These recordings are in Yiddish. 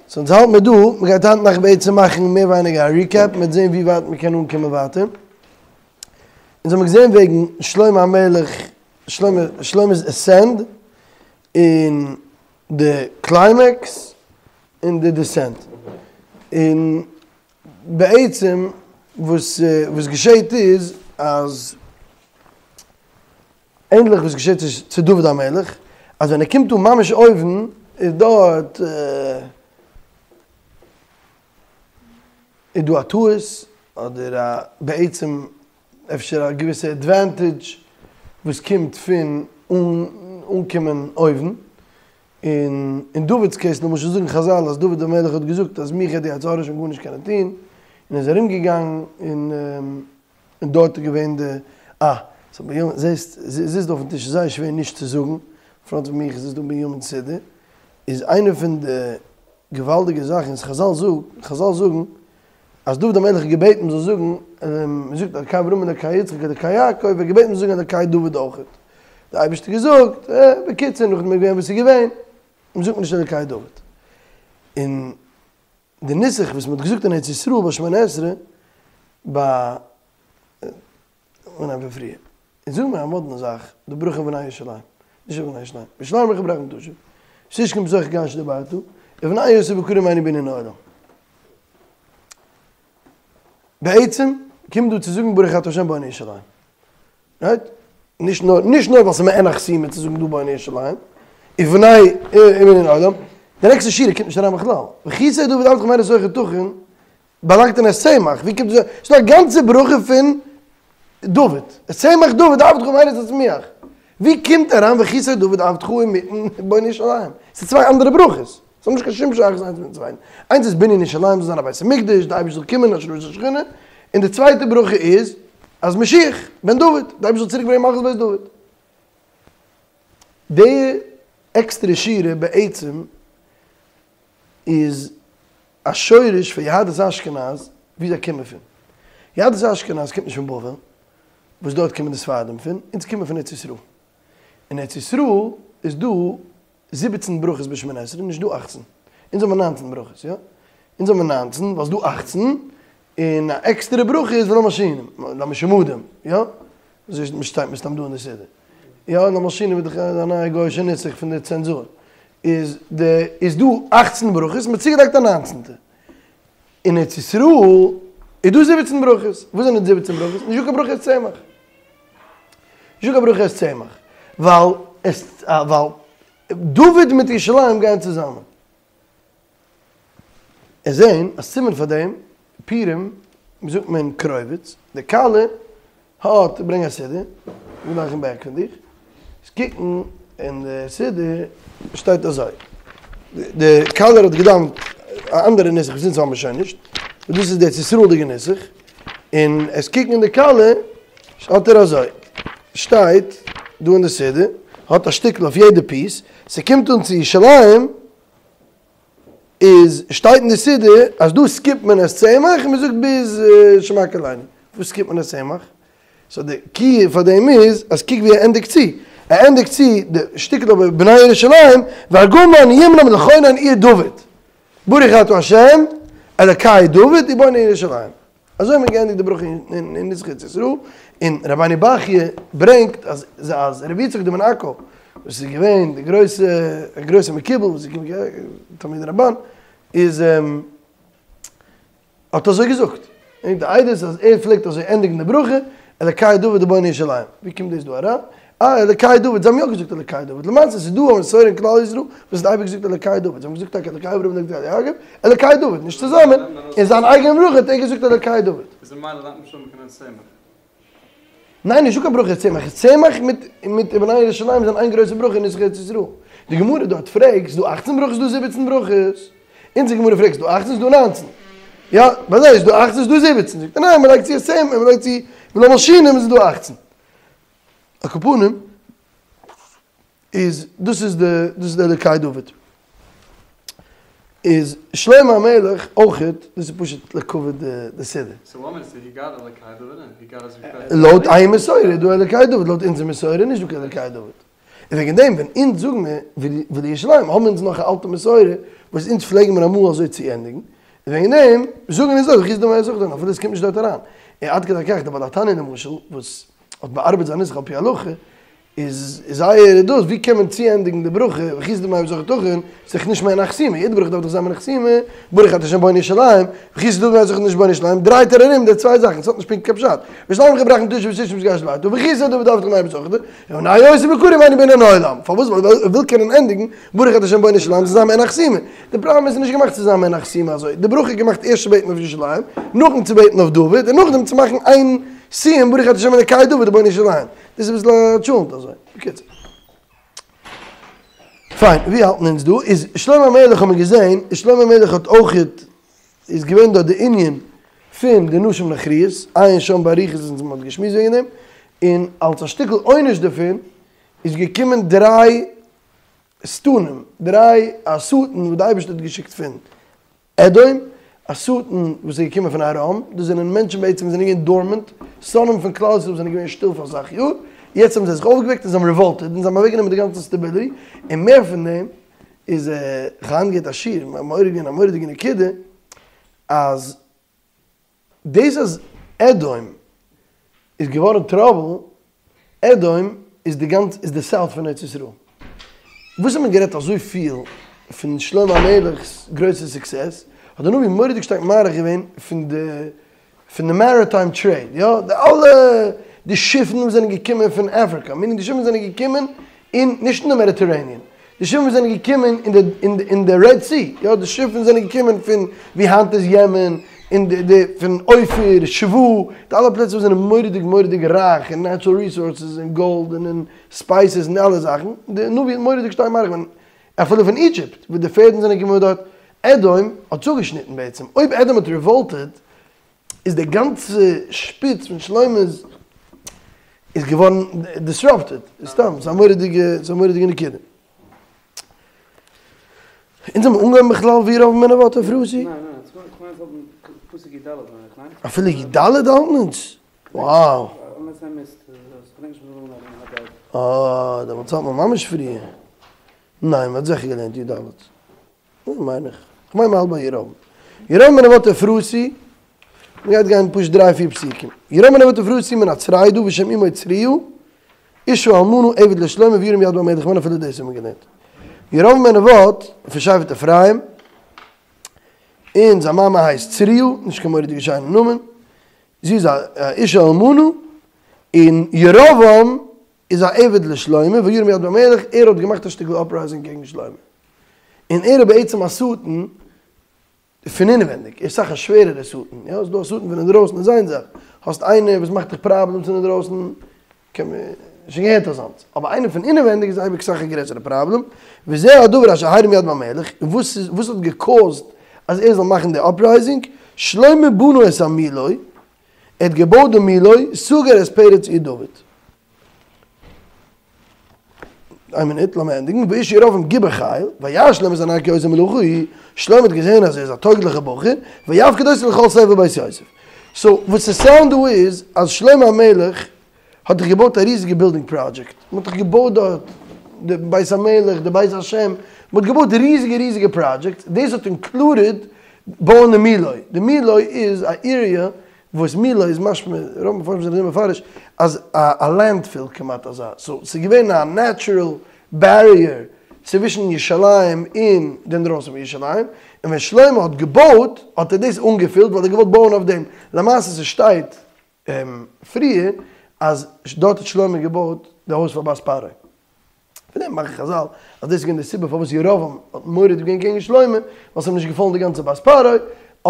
סאו אונז האלט מיר דא, מ'גייט היינט נאכט בעצם מאכן מער ווייניגער א ריקעפ, מ'וועט זען ווי ווייט מ'קען אנקומען ווייטער. אונז האמיר געזען וועגן שלמה המלך, שלמה, שלמה'ס עסענד, און די קליימעקס, און די דיסענט. און בעצם וואס וואס געשעט איז אז ענדליך וואס געשעט צו דוד המלך, אז ווען ער קומט אן ממש אויבן, איז דארט איז דא א טעות, אדער א בעצם אפשר א געוויסע עדווענטעדזש וואס קומט פון אנקומען אויבן, און אין דוד'ס קעיס למשל זאגן חזל אז דוד המלך האט געזאגט אז מיך וועט די יצר הרע שוין גארנישט קענען טון, און איז ארום געגאנגען און און דארט איז געווען די אה, סאו בנימין זעסט זיצט דא אויפן טיש איז זייער שווער נישט צו זאגן, פראנט פון מיך זיצט דא בנימין סידור, איז איינע פון די געוואלדיגע זאכן איז חזל זאג חזל זאגן אז דוד המלך האט געבעטן מ'זאל זאגן, מ'זאגט אלקי אברהם אלקי יצחק אלקי יעקב, ער האט געבעטן מ'זאל זאגן אלקי דוד אויכעט, די אייבערשטער געזאגט, אה, בקיצור נאכדעם איז געווען וואס איז געווען, מ'זאגט נישט אלקי דוד. און די נוסח וואס מ'האט געזאגט אין ארץ ישראל ביי שמונה עשרה, ביי אנהייב פון פריער. און זאג מיר א מאדנע זאך, די ברכה ובנה ירושלים, נישט ובנה ירושלים, בירושלים עירך ברחמים תשוב, ותשכון בתוך כאשר דברת, ובנה אותה בקרוב בימינו בנין עולם. בעצם קומט דא צו זאגן ברוך אתה ה' בונה ירושלים. רייט? נישט נאר, נישט נאר ווייל ס'איז מעין החתימה צו זאגן דא בונה ירושלים, ובנה ובנין עולם, די נעקסטע שורה קומט נישט אריין בכלל. וכסא דוד עבדך מהרה תוכל תכין, באלאנגט אין את צמח, ווי קומט דאס? ס'דא א גאנצע ברכה פון דוד, את צמח דוד עבדך מהרה תצמיח, ווי קומט אריין וכסא דוד עבדך אינמיטן בונה ירושלים? ס'איז צוויי אנדערע ברכות, ס'האט נישט קיין שום שייכות איינס מיטן צווייטן, איינס איז בנין ירושלים זאל זיין א בית המקדש, די אייבערשטער זאל קומען השראת השכינה, און די צווייטע ברכה איז אז משיח בן דוד, די אייבערשטער זאל צוריק ברענגען מלכות בית דוד. די עקסטערע שורה בעצם איז א שורש פון יהדות אשכנז ווי זיי קומען פון. יהדות אשכנז קומט נישט פון בבל, וואס דארט קומען די ספרדים פון, אונז קומען פון ארץ ישראל. אין ארץ ישראל איז דא זיבעצן ברכות בשמונה עשרה, נישט דא אכצן. אונז האבן ניינצן ברכות, יא? אונז האבן ניינצן ווייל ס'איז דא אכצן, און א עקסטערע ברכה איז ולמלשינים, למשומדים, יא? אזוי שטייט מסתם דא אין די סידור. יא, ולמלשינים איז דאך א נייע גוי'אישע נוסח פון די צענזור. איז די איז דא אכצן ברכות, מ'האט צוגעלייגט א ניינצנטע. אין ארץ ישראל איז דא זיבעצן ברכות. וואס זענען די זיבעצן ברכות? נישטא קיין ברכה את צמח. נישטא קיין ברכה את צמח. ווייל עס ווייל דוד מיט ירושלים גייען צוזאמען. עס זעהן א סימן פאר דעם, פורים זאגט מען קרובץ, די כלה האט, ברענג א סידור, גלייך אין בעק פון דיך, עס קוקן אין די סידור שטייט אזוי, די כלה האט געדאווענט א אנדערע נוסח וואס אונז האבן שוין נישט, און דאס איז די ארץ ישראל'דיגע נוסח, און עס קוקן אין די כלה האט ער אזוי, שטייט דא אין די סידור, האט א שטיקל אויף יעדע פיס, ס'קומט אן צו ירושלים, איז שטייט אין די סידור אז דא סקיפט מען את צמח און מען זאגט ביז שמע קולנו, וואס סקיפט מען את צמח? סאו די קי פאר דעם איז אז קוק ווי ער ענדיגט צו, ער ענדיגט צו די שטיקל אבער בני ירושלים וארגמן ימנם לכונן עיר דוד ברוך אתה ה' אלקי דוד ובונה ירושלים. אזוי האט מען געענדיגט די ברכה אין נוסח ארץ ישראל, און רבינו בחיי ברענגט אז אז רבי יצחק דמן עכו וואס איז געווען די גרויסע גרויסע מקובל וואס איז געווען תלמיד רמבן איז האט אזוי געזאגט, ברענגט די עדות אז ער פלעגט אזוי ענדיגן די ברכה אלקי דוד ובונה ירושלים, ווי קומט דאס דא אריין? אה אלקי דוד, זיי האבן יא געזאגט אלקי דוד, למעשה ס'איז דא א מסורה אין כלל ישראל וואס האט אייביג געזאגט אלקי דוד, זיי האבן געזאגט טאקע אלקי אברהם אלקי יעקב, אלקי דוד, נישט צוזאמען, אין זיין אייגענע ברכה האט ער געזאגט אלקי דוד. איז ממילא דארף מען נישט האבן קיין צמח. ניין נישטא קיין ברכה צמח, צמח מיט מיט ובנה ירושלים זענען איין גרויסע ברכה אין נוסח ארץ ישראל. די גמרא דארט פרעגט, ס'דא אכצן ברכות ס'דא זיבעצן ברכות. אונזער גמרא פרעגט ס'דא אכצן ס'דא ניינצן. יא, ביי זיי איז דא אכצן ס'דא זיבעצן. זאגט ער ניין מ'לייגט צו צמח, מ'לייגט צו ולמלשינים איז דא אכצן. על כל פנים איז דאס איז די דאס איז די אלוקי דוד. איז שלמה המלך אויכעט, דאס איז פשוט לכבוד די סידור. סאו וואט מיינט הי גאט אלוקי דוד אין הי גאט היז ריקוועסט. לויט איין מסורה איז דא אלוקי דוד, לויט אונזער מסורה איז נישט דא קיין אלוקי דוד. און וועגן דעם ווען אונז זאגן מיר ולירושלים האבן אונז נאך א אלטע מסורה. וואס אונז פלעגן מיר אמאל אזוי צו ענדיגן, און וועגן דעם זאגן אונז אויך וכי תדור מאיר זכר אפילו עס קומט נישט דארט אריין. און עד כדי כך דער בעל התניא למשל וואס האט באארבעט זיין נוסח על פי הלכה, איז זייער דאס, ווי קען מען צוענדיגן די ברכה וכי תדור מאיר זכר תכון, ס'איז דאך נישט מעין החתימה, יעדע ברכה דארף דאך זיין מעין החתימה, ברוך אתה ה' בונה ירושלים, וכי תדור מאיר זכר נישט בונה ירושלים, דרייט ער ארום די צוויי זאכן, ס'האט נישט פונקט קיין פשט, בירושלים ברחמים תשוב ותשמח ותגל ירושלים, וכי תדור דארף דאך מאיר זכר, און א יוסף בקרוב אינו בנין עולם, פארוואס? ווייל ער וויל קענען ענדיגן ברוך אתה ה' בונה ירושלים צו זיין מעין החתימה, די פראבלעם איז ס'איז נישט געמאכט צו זיין מעין החתימה אזוי, די ברכה איז געמאכט ערשט צו בעטן אויף ירושלים, נאכדעם צו בעטן אויף דוד, און נאכדעם צו מאכן איין סיום ברוך אתה ה' אלקי דוד ובונה ירושלים. דאס איז אביסל א טשולנט אזוי. בקיצור. פיין, ווי האלטן אונז דא? איז שלמה המלך האט מען געזען, איז שלמה המלך האט אויכעט, איז געווען דארט די ענין פון די נשים נכריות, עיין שם באריכות אונז מען האט געשמועסט וועגן דעם, און אלס א שטיקל עונש דערפון איז געקומען דריי שטנים, דריי א שטן וואס די אייבערשטער האט געשיקט פון אדום, א שטן וואס איז געקומען פון ארם, דאס זענען מענטשן בעצם וואס זענען געווען דארמענט, שונאים פון כלל ישראל וואס זענען געווען שטיל פאר אסאך יאר, יעצט האבן זיי זיך אויפגעוועקט און זיי האבן רעוואלטעד און זיי האבן אוועקגענומען די גאנצע סטעביליטי, און מער פון דעם איז כ'האב היינט געהערט א שיעור, מ'האט מעורר געווען א מורא'דיגע נקודה, אז דאס אז אדום איז געווארן טראבל, אדום איז די גאנצע איז די סאוט פון ארץ ישראל. וואס האט מען גערעדט אזויפיל פון שלמה המלך'ס גרויסע סוקסעס, האט די נביא מורא'דיג שטארק מאריך געווען פון די פון די מעריטיים טרעיד, יא, די אלע די שיפן וואס זענען געקומען פון אפריקא, מיינינג די שיפן זענען געקומען אין, נישט אין די מעדיטערעניען, די שיפן זענען געקומען אין די אין די אין די רעד סי, יא, די שיפן זענען געקומען פון ווי היינט איז יעמען, און די די פון אופיר, שבא, די אלע פלעצער וואס זענען מורא'דיג מורא'דיג רייך אין נעטשרעל ריסארסעס און גאלד און אין ספייסעס און די אלע זאכן, די נביא האט מורא'דיג שטארק מאריך געווען, אפילו פון אידזשיפט, וואו די פערדן זענען געקומען דארט, אדום האט צוגעשניטן בעצם, אויב אדום האט רעוואלטעד, איז די גאנצע שפיץ פון שלמה'ס איז געווארן דיסראפטעד, סתם, ס'איז א מורא'דיגע, ס'איז א מורא'דיגע נקודה. אונז האבן אנגעהויבן בכלל ווי ירבעם בן נבט הפרתי? ניין ניין, כ'מיין אז האבן פסוק י ד ניין? אפילו י ד האלטן אונז? Wow. אה, דעמאלטס האלט מען ממש פריער. ניין, מ'האט זיכער געלערנט י ד. מיין איך. כ'מיין מ'האלט ביי ירבעם. ירבעם בן נבט הפרתי, מ'גייט גיין פשוט דריי פיר פסוקים. ירבעם בן נבט הפרתי מן הצרדה ושם אמו צרויה, אשה אלמנה עבד לשלמה וירם יד במלך, כ'מיין אפילו דאס האבן מיר געלערנט. ירבעם בן נבט פון שבט אפרים, און זיין מאמע הייסט צרויה, נישט קיין מורא'דיגע שיינע נאמען, זי איז א אשה אלמנה, און ירבעם איז א עבד לשלמה, וירם יד במלך, ער האט געמאכט א שטיקל אפרייזינג קעגן שלמה. און ער איז בעצם א שטן פון אינעווענדיג, ער איז אסאך א שווערערע שטן, יא, ס'איז דא א שטן פון אינדרויסן איז איין זאך, האסט איינער וואס מאכט דיך פראבלעמס פון אינדרויסן, קען מען, שוין געהערט אזאנס, אבער איינער פון אינעווענדיג איז אייביג אסאך א גרעסערע פראבלעם, וזה הדבר אשר הרים יד במלך, און וואס איז, וואס האט געקאוזט אז ער זאל מאכן די אפרייזינג, שלמה בנה את המilo, ער האט געבויט די מילא, סגר את פרץ עיר דוד. איין מינוט, לאמיר ענדיגן, והאיש ירבעם גיבור חיל, וירא שלמה את הנער כי עושה מלאכה הוא, שלמה האט געזען אז ער איז א טויגליכער בחור, ויפקד אותו לכל סבל בית יוסף. סאו וואס ס'סאונד דא איז, אז שלמה המלך האט דאך געבויט א ריזיגע בילדינג פראדזשעקט, מ'האט דאך געבויט דארט די בית המלך, די בית השם, מ'האט געבויט ריזיגע ריזיגע פראדזשעקטס, דאס האט אינקלודעד בויען די מילא, די מילא איז א עיריע וואס מילא איז משמע, רוב מפרשים זענען אזוי מפרש, אז א לענדפיל כמעט אזא, סאו ס'איז געווען א נעטשורעל בעריער צווישן ירושלים און די אינדרויסן פון ירושלים, און ווען שלמה האט געבויט האט ער דאס אנגעפילט ווייל ער האט געוואלט בויען אויף דעם, למעשה ס'שטייט פריער אז דארט האט שלמה געבויט די הויז פאר בת פרעה. פון דעם מאכן חזל אז דאס איז געווען די סיבה פארוואס ירבעם האט מורד געווען קעגן שלמה, ווייל ס'איז אים נישט געפאלן די גאנצע בת פרעה,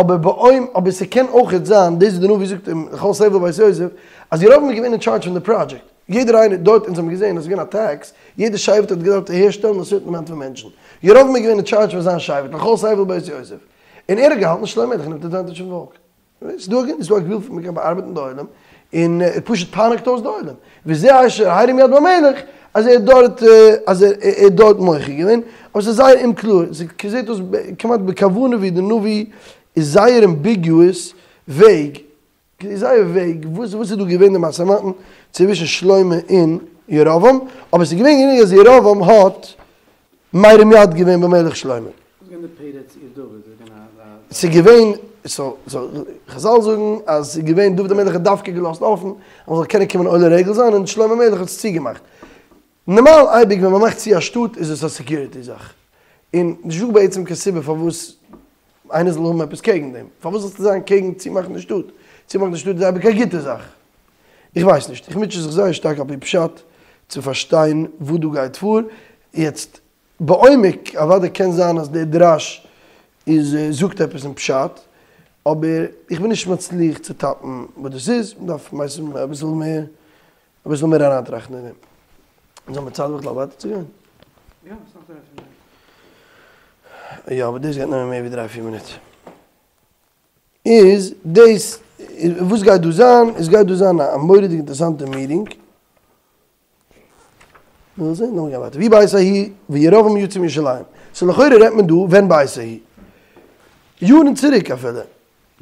אבער באום, אבער ס'קען אויכעט זיין, דאס וואס די נביא זאגט אים לכל סבל בית יוסף, אז ירבעם איז געווען אין טשארדזש פון די פראדזשעקט, יעדער איינער דארט, אונז האבן געזען אז ס'איז געווען א טעקס, יעדע שבט האט געדארפט אהערשטעלן א סערטען אמאונט פון מענטשן, ירבעם איז געווען אין טשארדזש פון זיין שבט, לכל סבל בית יוסף, און ער האט געהאלטן שלמה המלך נעמט אדווענטעדזש פון פאלק. ס'איז דא א ס'איז דא א גבול פון מ'קען באארבעטן די עולם, און ער פשוט פייניגט אויס די עולם. וזה אשר הרים יד במלך, אז ער האט דארט אז ער האט דארט מוחה געווען, אבער ס'איז זייער אומקלאר, ס'זעט אויס כמעט בכוונה ווי די נביא איז זייער אמביגיועס, וועיג, זייער וועיג, וואס וואס איז דא געווען די משא ומתן צווישן שלמה און ירבעם, אבער ס'איז געווען גענוג אז ירבעם האט מרים יד געווען במלך שלמה. ס'איז געווען, סאו חזל זאגן אז ס'איז געווען דוד המלך האט דווקא געלאזט אפן אז מ'זאל קענען קומען עולה רגל זיין און שלמה המלך האט עס צוגעמאכט. נארמאל אייביג ווען מ'מאכט צו א שטאט איז עס א סעקיוריטי זאך. און נישטא בעצם קיין סיבה פארוואס איינער זאל האבן עפעס קעגן דעם. פארוואס זאלסטו זיין קעגן צומאכן די שטאט? צומאכן די שטאט איז אייביג א גוטע זאך. איך ווייס נישט, איך מוטשע זיך זייער שטארק על פי פשט צו פארשטיין וואס דא גייט פאר. יעצט בעומק, אוודאי קען זיין אז דער דרש איז זאגט עפעס אין פשט, אבער איך בין נישט מצליח צו טאפן וואס דאס איז, מען דארף אביסל מער אביסל מער אריינטראכטן אין דעם. אונז האבן צייט בכלל ווייטער צו גיין? יא, ס'איז נאך דריי פיר מינוט. יא, אבער דאס גייט נעמען מער ווי דריי פיר מינוט. איז דאס וואס גייט דא זיין? עס גייט דא זיין א מורא'דיג אינטערעסאנטע מיטינג. מ'זאל זען, לאמיר גיין ווייטער. ויהי בעת ההיא וירבעם יצא מירושלים. סאו לכאורה רעדט מען דא ווען בעת ההיא. יארן צוריק אפילו.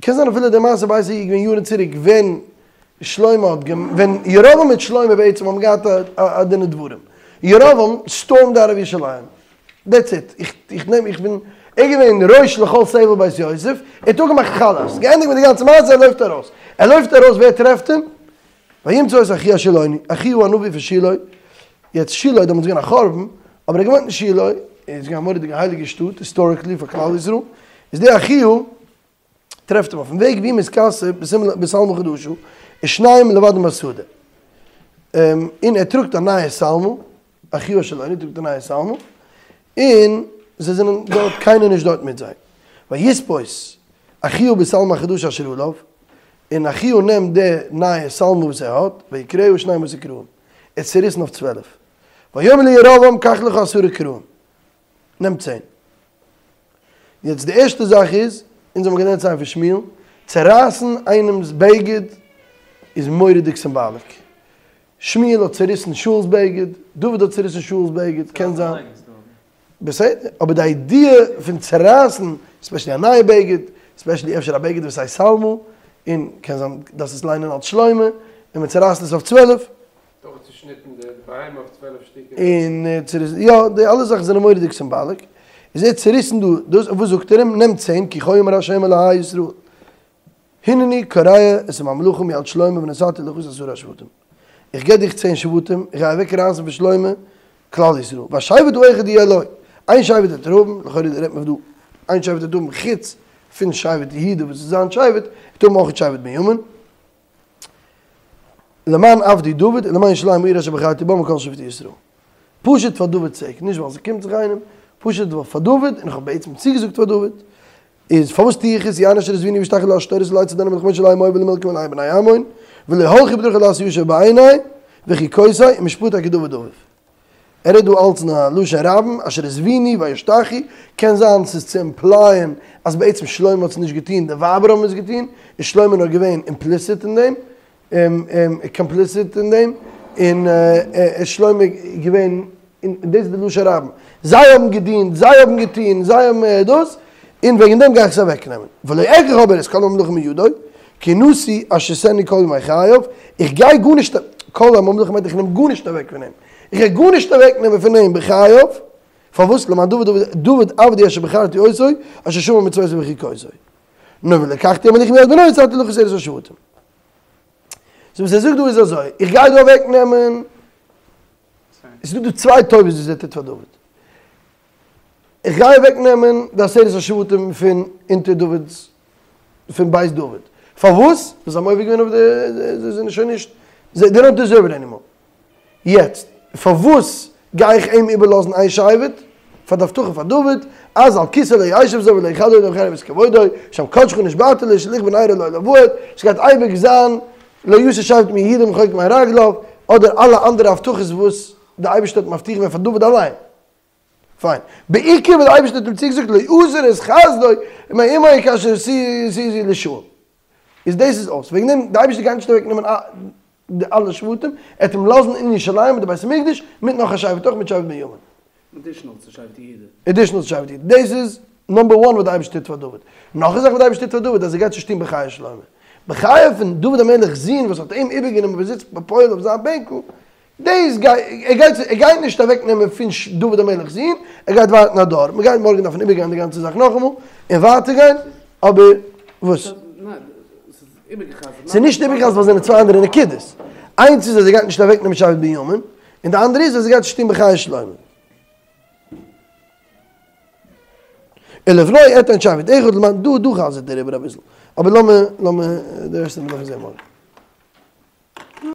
קען זיין אפילו די מעשה בעת ההיא איז געווען יארן צוריק ווען שלמה האט גע ווען ירבעם מיט שלמה בעצם האבן געהאט א דין ודברים. ירבעם סטורמד אוט אוו ירושלים. דעטס איט. איך איך נעם איך בין ער געווען ראש לכל סבל בית יוסף. ער האט אפגעמאכט חלאס. געענדיגט מיט די גאנצע מעשה ער לויפט ארויס. ער לויפט ארויס ווער טרעפט אים? וימצא אותו אחיה השילוני, אחיה הנביא פון שילה, יעצט שילה איז דעמאלטס געווען א חורבן, אבער ער האט געוואוינט אין שילה, איז געווען א מורא'דיגע הייליגע שטאט היסטאריקלי פאר כלל ישראל, איז דער אחיה טרעפט אים אויפן וועג והוא מתכסה בשלמה חדשה, ושניהם לבדם בשדה, און ער טראגט א נייע שלמה, אחיה השילוני טראגט א נייע שלמה, און זיי זענען דארט קיינער נישט דארט מיט זיי, ויתפוס אחיה בשלמה החדשה אשר עליו, און אחיה נעמט די נייע שלמה וואס ער האט, ויקרעה שנים עשר קרעים, ער האט צעריסן אויף 12, ויאמר לירבעם קח לך עשרה קרעים, נעם צען. יעצט די ערשטע זאך איז, אונז האבן געלערנט ספר שמואל, צערייסן איינעמס בגד איז מורא'דיג symbolic. שמואל האט צעריסן שאול'ס בגד, דוד האט צעריסן שאול'ס בגד, קען זיין. בסדר, אבער די idea פון צערייסן, especially א נייע בגד, especially אפשר א בגד וואס הייסט שלמה, און קען זיין דארפסט עס ליינען אלס שלמה, און מען צערייסט עס אויף 12. דאך צושניטן די בהמה אויף 12 שטיקער. און צוריסן, יא, די אלע זאכן זענען מורא'דיג symbolic. איז ער צוריסן דא, דאס, וואס זאגט ער אים? נעם צען, כי כה אמר ה' אלהי ישראל. הנני קורע את הממלכה מיד שלמה ונתתי לך את עשרה השבטים. איך גיב דיך צען שבטים, איך גיי אוועק רייסן פון שלמה כלל ישראל. והשבט האחד יהיה לו, איין שבט וועט ער האבן, לכאורה רעדט מען דא, איין שבט וועט ער האבן חוץ פון שבט יהודה וואס איז זיין שבט, וועט ער האבן אויך שבט בנימין. למען עבדי דוד ולמען ירושלים העיר אשר בחרתי בה מכל שבטי ישראל. פשוט פאר דוד'ס sake, נישט ווייל ס'קומט זיך איינעם, פשוט ווייל פאר דוד, און איך האב בעצם צוגעזאגט פאר דוד, איז פארוואס טו איך עס, יען אשר עזבוני והשתחוו לעשתורת ולעצי צידונים ולכמוש אלהי מואב ולמלכום אלהי בני עמון, ולא הלכו בדרכי לעשות הישר בעיני, ובחוקותי ומשפטי כדוד אביו. ער רעדט דא אלץ אין א לשון רבים, אשר עזבוני וישתחו, קען זיין ס'איז צו imply ען אז בעצם שלמה האט עס נישט געטון, די ווייבער האבן עס געטון, איז שלמה נאר געווען implicit אין דעם, complicit אין דעם, און שלמה איז געווען, און דאס איז די לשון רבים, זיי האבן געדינט, זיי האבן געטון, זיי האבן דאס, און וועגן דעם גיי איך עס אוועקנעמען. ולא אקח אבער את כל הממלכה מידו, כי נשיא אשיתנו כל ימי חייו, איך גיי גארנישט, כל הממלכה מיינט איך נעם גארנישט אוועק פון אים, איך גיי גארנישט אוועקנעמען פון אים בחייו, פארוואס? למען דוד דוד עבדי אשר בחרתי אותו, אשר שמר מצותי וחוקותי. נאר ולקחתי המלוכה מיד בנו ונתתי לך עשרת השבטים. סאו וואס ער זאגט דא איז אזוי, איך גיי דא אוועק נעמען, עס איז דא דא צוויי טובות וואס ער טוט פאר דוד. איך גיי אוועק נעמען די עשרת השבטים פון אונטער דוד'ס, פון בית דוד. פארוואס? ווייל זיי האבן עובר געווען אויף די, זיי זענען שוין נישט, זיי don't deserve it anymore. יעצט, פארוואס גיי איך אים איבערלאזן איין שבט? פאר די הבטחה פאר דוד, אז על כסאו לא ישב זר ולא יכלה עוד חרב את כבודו, שם קדשך נשבעת להשליך בנרו לעולם ועד, ס'גייט אייביג זיין לא יסור שבט מיהודה מרחוק מרגליו, אדער אלע אנדערע הבטחות וואס די אייבערשטער האט מבטיח געווען פאר דוד אליין. פיין. בעיקר וואס די אייבערשטער האט אים צוגעזאגט לא יסור את חסדו מעמו כאשר עשיתי לשאול. איז דאס איז אויס. וועגן דעם די אייבערשטער גייט נישט אוועק נעמען די אלע שבטים, ער וועט אים לאזן אין ירושלים מיט די בית המקדש, מיט נאך א שבט אויך מיט שבט בנימין. additional צו שבט יהודה. additional צו שבט יהודה. דאס איז number one וואס די אייבערשטער טוט פאר דוד. נאך א זאך וואס די אייבערשטער טוט פאר דוד, אז ער גייט נישט טון בחיי שלמה. בחיי פון דוד המלך'ס זון וואס האט אים איבערגענומען וואס זיצט בפועל אויף זיין בענקל. דאס גייט, ער גייט, ער גייט נישט אוועק נעמען פון דוד המלך'ס זון, ער גייט ווארטן א דור, מ'גייט מארגן דארפן איבערגיין די גאנצע זאך נאכאמאל, און ווייטער גיין, אבער וואס? ס'איז נישט איבערגעחזרט ווייל ס'זענען צוויי אנדערע נקודות, איינס איז אז ער גייט נישט אוועק נעמען שבט בנימין, און די אנדערע איז אז ער גייט נישט טון בחיי שלמה. ולבנו אתן שבט אחד למען, דא דא חזר'ט ער איבער אביסל, אבער לאמיר לאמיר די רעשט וועלן מיר דארפן זען מארגן.